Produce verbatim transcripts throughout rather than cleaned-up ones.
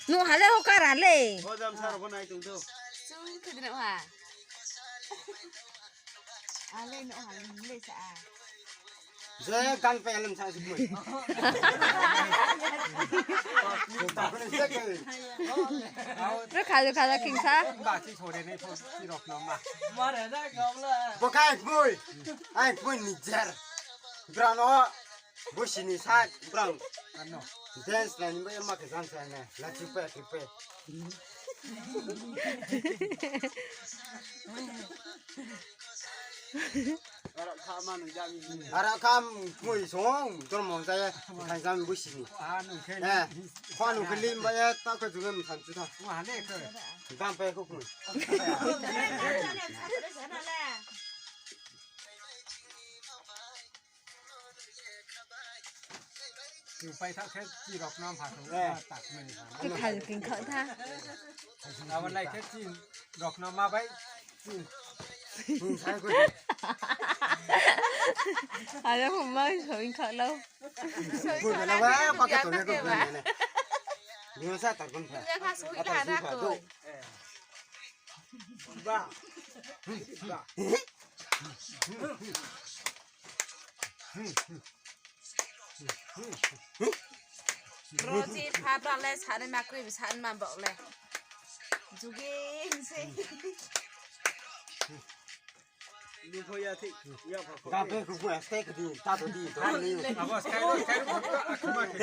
Nuh ha le ho kara le. Bo jam sar bo nai tong do. Chung khe de nuh ha. Ale nuh ha le sa a. Je kan pe lem sa si koi. Re kha le kha le king sa. Ba si so de nei pho si rok no ma. Bo kai koi. Ai koi ni jer. Brano. Bo sini sa brang. Ano. Dance na ni ba ma ke jan sa na. La chi pe chi pe. Ara kam koi song, dormo jaya, kan jam bo sini. Eh, kho nu ke lim ba ya, ta ko jung em san chu ta. Gam pe ko koi. Pai thak khe chi rok no pha thang. Eh. Tak mani. Kthal king kha tha. Abo lai khe chi rok no ma bai. Chi. Aro hum ma so ing kha lo. Koi bela ba, pa ka to ne ko ne. Ni sa ta kon pha. Ya kha sui ta na ko. Ba. Ba. Bro, chi pha bra le sa ni ma kroi, sa ni ma bok le. Jugi se. Ni pho ya thi, ya pha pho. Ga be ku ku ya stay ku di, ta to di, to ni. Abo stay, stay, aku ma ke.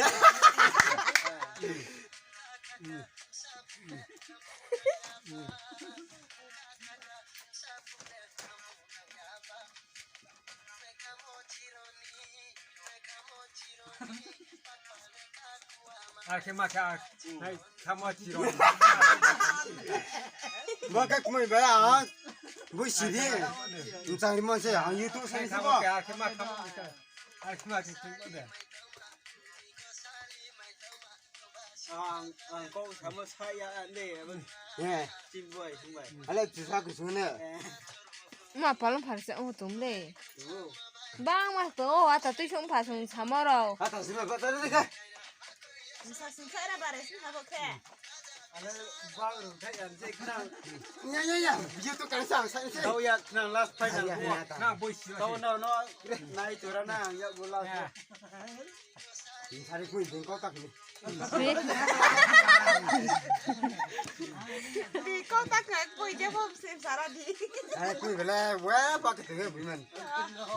Ar khe ma khe ar. Nai, khamo chiro. Bo khe kmoi bai ang. Bo si di. Nchang ri mo se ang YouTube sa ni se bo. Ar khe ma khamo. Ar khe ma khe kmoi bai. Ang, ang kau samo saya ande, abang. Eh. Tim boy, tim boy. Ale chisa ku sune. Eh. Ma palong phar se o tum le. Oh. Bang ma to, ata tui sung pha sung samo rao. Ata sung pha ta le ka. Sa sung sa ra bare sung ha bo khe. Ale bang ru thai an se kna. Ya, ya, ya. Video to kan sa sa se. Tau ya kna last final. Ya, ya, ya, ta. Na boy si. Tau no no. Nai tura na ya bo last. Ya. Sari kui din kau tak ni. Di kau tak ni kui je bom sim sara di. Ai kui bela, wah, pak tu ya bui man.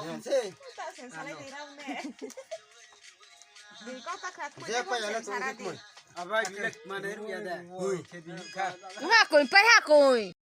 Yan se. Tak sim sara di rau ne. Di kau tak ni kui je bom sim sara di. Abai bilek mana ru ya da. Ui. Ha kui, pai ha kui.